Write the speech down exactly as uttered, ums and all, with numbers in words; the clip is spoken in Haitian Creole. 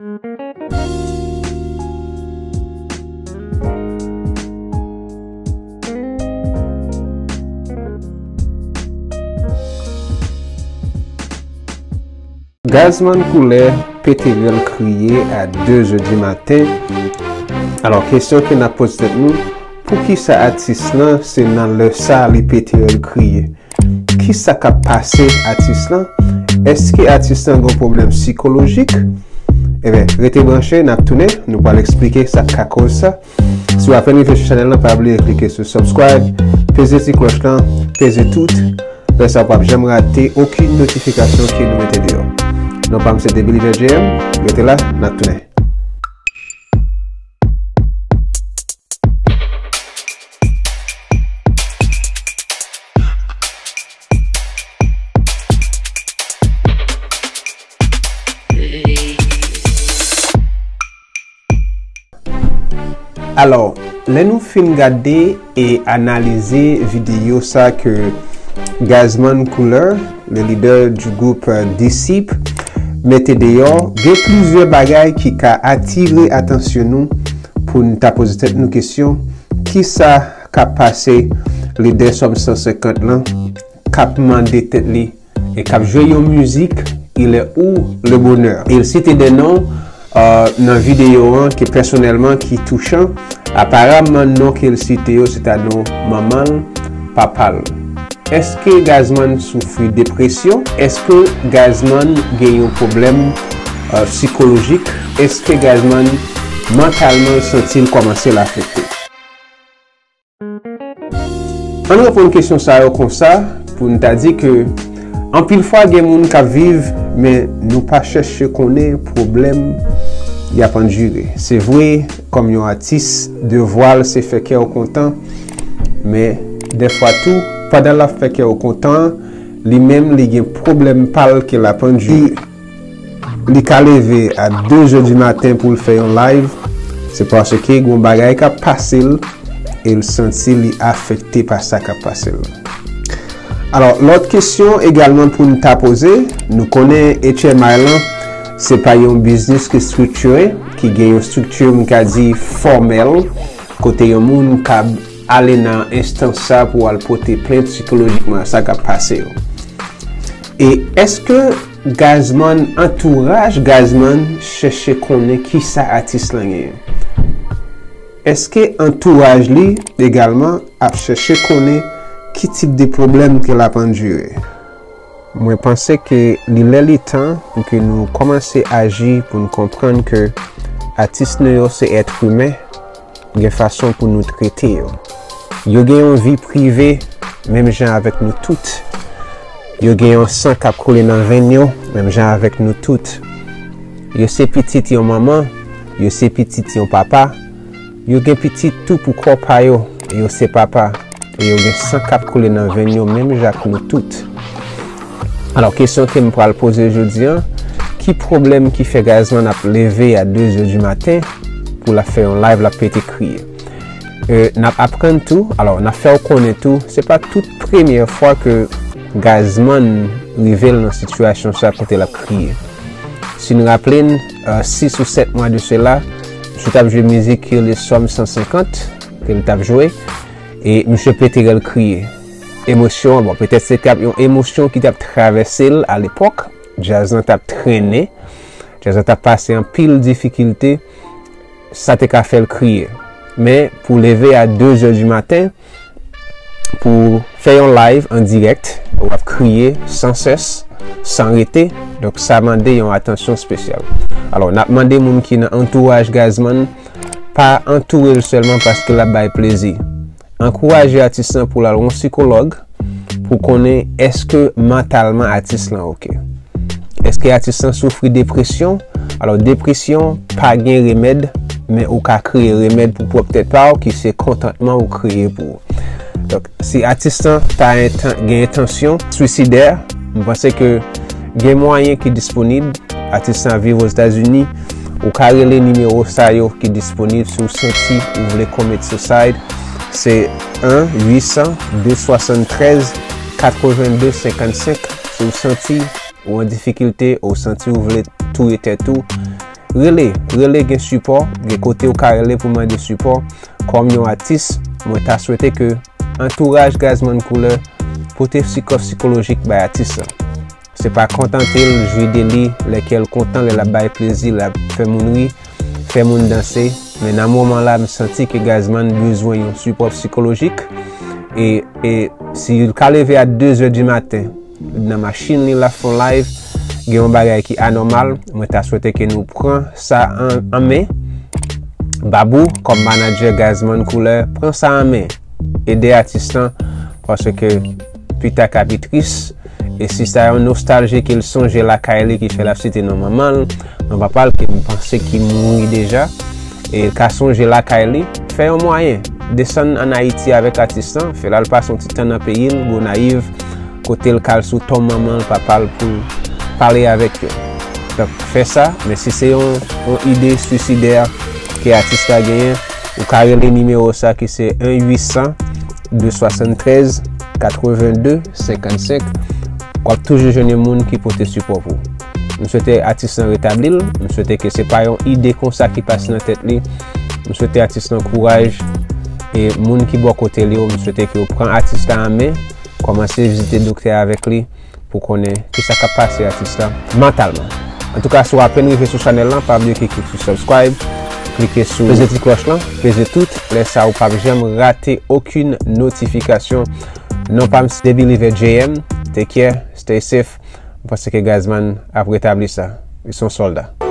Gazman Koulè pete rèl kriye a de zè di maten. Alò, kesyon ke n ap poze tèt nou, poukisa atis lan se nan lè sa a li pete rèl kriye? Kisa k ap pase atis lan? Èske atis lan gen yon pwoblèm sikolojik? Ebyen, rete branche, n ap tounen, nou pral eksplike sa k ka koz sa. Si w apèn rive sou chanèl lan, pa bliye klike sou subscribe, peze ti klòch lan, peze tout. Lè sa w p ap janm rate okenn notifikasyon ke nou mete deyò. Non pa m se Debilite J M, rete la, n ap tounen. Alò, lè nou fin gade e analize videyo sa ke Gazman Couleur, le leader du groupe, euh, Disip, mete deyò, gen plizyè bagay ki ka atire atansyon nou pou n ta poze tèt nou kesyon, kisa k ap pase lidè Sòm san senkant lan k ap mande tèt li e k ap jwe yon mizik, Il est où le bonheur? Il site des noms, euh, nan videyo an ki pèsonèlman ki touchan. Aparamman, non ke l site yo, se ta non manman l, papa l. Èske Gazman soufri depresyon? Èske Gazman gen yon pwoblèm, euh, sikolojik? Èske Gazman mantalman l santi l kòmanse l afekte? Ann reponn kesyon sa yo konsa, pou n ta di ke anpil fwa gen moun k ap viv, men nou pa chèche konnen pwoblèm y ap andire. Se vre, kòm yon atis, devwa l se fè kè w kontan, men dèfwa tou, pandan l ap fè kè w kontan, li menm li gen pwoblèm pa l ke l ap andire. Li ka leve a de zè di maten pou l fè yon live, se paske gen yon bagay k ap pase l e l santi li afekte pa sa k ap pase l. Alò, lòt kesyon egalman pou n ta poze, nou konnen H M I lan, se pa yon biznis ki estriktire, ki gen yon estrikti, m ka di, fòmèl, kote yon moun kab ale nan enstans sa pou al pote plent sikolojikman sa k ap pase yo. E èske Gazman, antouraj Gazman chèche konnen kisa atis lan genyen? Èske antouraj li egalman ap chèche konnen ki tip de pwoblèm ke l ap andire? Mwen panse ke li lè li tan pou ke nou kòmanse aji pou n konprann ke atis nou yo se èt imen, gen fason pou nou trete yo. Yo gen yon vi prive, menm jan avèk nou tout. Yo gen yon san k ap koule nan venn yo, menm jan avèk nou tout. Yo se pitit yon manman, yo se pitit yon papa. Yo gen pitit tou pou kò pa yo, e yo se papa. E yo gen san k ap koule nan venn yo, menm jan ak nou tout. Alò, kesyon ke m pral poze jodi an, ki pwoblèm ki fè Gazman ap leve a de zè di maten pou l ap fè yon live, l ap pete kriye? E, n ap aprann tou, alò, n ap fè w konnen tou, se pa tout premyè fwa ke Gazman rive l nan sitiyasyon sa kote l ap kriye. Si n raple n, e, sis ou sèt mwa de sela, misye t ap jwe mizik ki rele Sòm san senkant, ke l t ap jwe, e misye pete rèl kriye. Emosyon an, bon, petèt se t ap yon emosyon ki t ap travèse l alepòk, djaz lan t ap trennen, djaz lan t ap pase anpil difikilte, sa te ka fè l kriye. Men, pou leve a de zè di maten, pou fè yon live an dirèk, w ap kriye san sès, san rete, donk sa mande yon atansyon espesyal. Alò, n ap mande moun ki nan antouraj Gazman, pa antoure l sèlman paske l ap bay plezi. Ankouraje atis lan pou l al wè yon sikològ pou konnen èske mantalman atis lan oke. Èske atis lan soufri depresyon? Alò, depresyon pa gen remèd, men ou ka kreye remèd pou pwòp tèt pa w, ki se kontantman ou kreye pou ou. Donk, si atis lan ta entan-, gen entansyon swisidè, m panse ke gen mwayen ki disponib. Atis lan ap viv Ozetazini. Ou ka rele nimewo sa yo ki disponib si w santi ou vle commit suicide. Se en uit san de swasanntrèz katrevenndez senkannsenk. Si w santi ou an difikilte, ou santi ou vle touye tèt ou, rele, rele, gen sipò, gen kote ou ka rele pou mande sipò. Kòm yon atis, mwen ta swete ke antouraj Gazzman Couleur pote sipò sikolojik bay atis la. Se pa kontante l, jwi de li, lè kè l kontan, lè l ap bay plezi, l ap fè moun ri, fè moun danse. Men nan moman la, m santi ke Gazzman bezwen yon sipò sikolojik. E, e si l ka leve a de zè di maten, nan machin li, l ap fè yon live, gen yon bagay ki anòmal, mwen ta swete ke nou pran sa an, an men. Babou, kòm manadjè Gazzman Couleur, pran sa an men. Ede atis lan, paske pita ka pi tris. E si sa yon nostalji ke l sonje lakay li ki fè l ap site non manman l, non papa l ke m panse ki mouri deja, e l ka sonje lakay li, fè yon mwayen, desann ann Ayiti avèk atis lan, fè l al pase yon ti tan nan peyi l, Gonayiv, kote l ka al sou tonm manman l, papa l pou pale avèk yo. Donk, fè sa, men si se yon, yon ide swisidè ke atis la genyen, ou ka rele nimewo sa ki se en uit san de swasanntrèz katrevenndez senkannsenk. W ap toujou jwenn yon moun ki pote sipò pou ou. M swete atis lan retabli l. M swete ke se pa yon ide konsa ki pase nan tèt li. M swete atis lan kouraj. E moun ki bò kote li yo, m swete ke yo pran atis la an men, kòmanse vizite doktè avèk li pou konnen kisa k ap pase atis la mantalman. Antouka, si w apèn rive sou chanèl lan, pa bliye klike sou subscribe, klike sou peze ti klòch lan, peze tout. Lè sa, ou p ap janm rate okenn notifikasyon. Non pa m se The Believer J M. Take care, stay safe. M panse ke Gazzman ap retabli sa. Li se yon sòlda.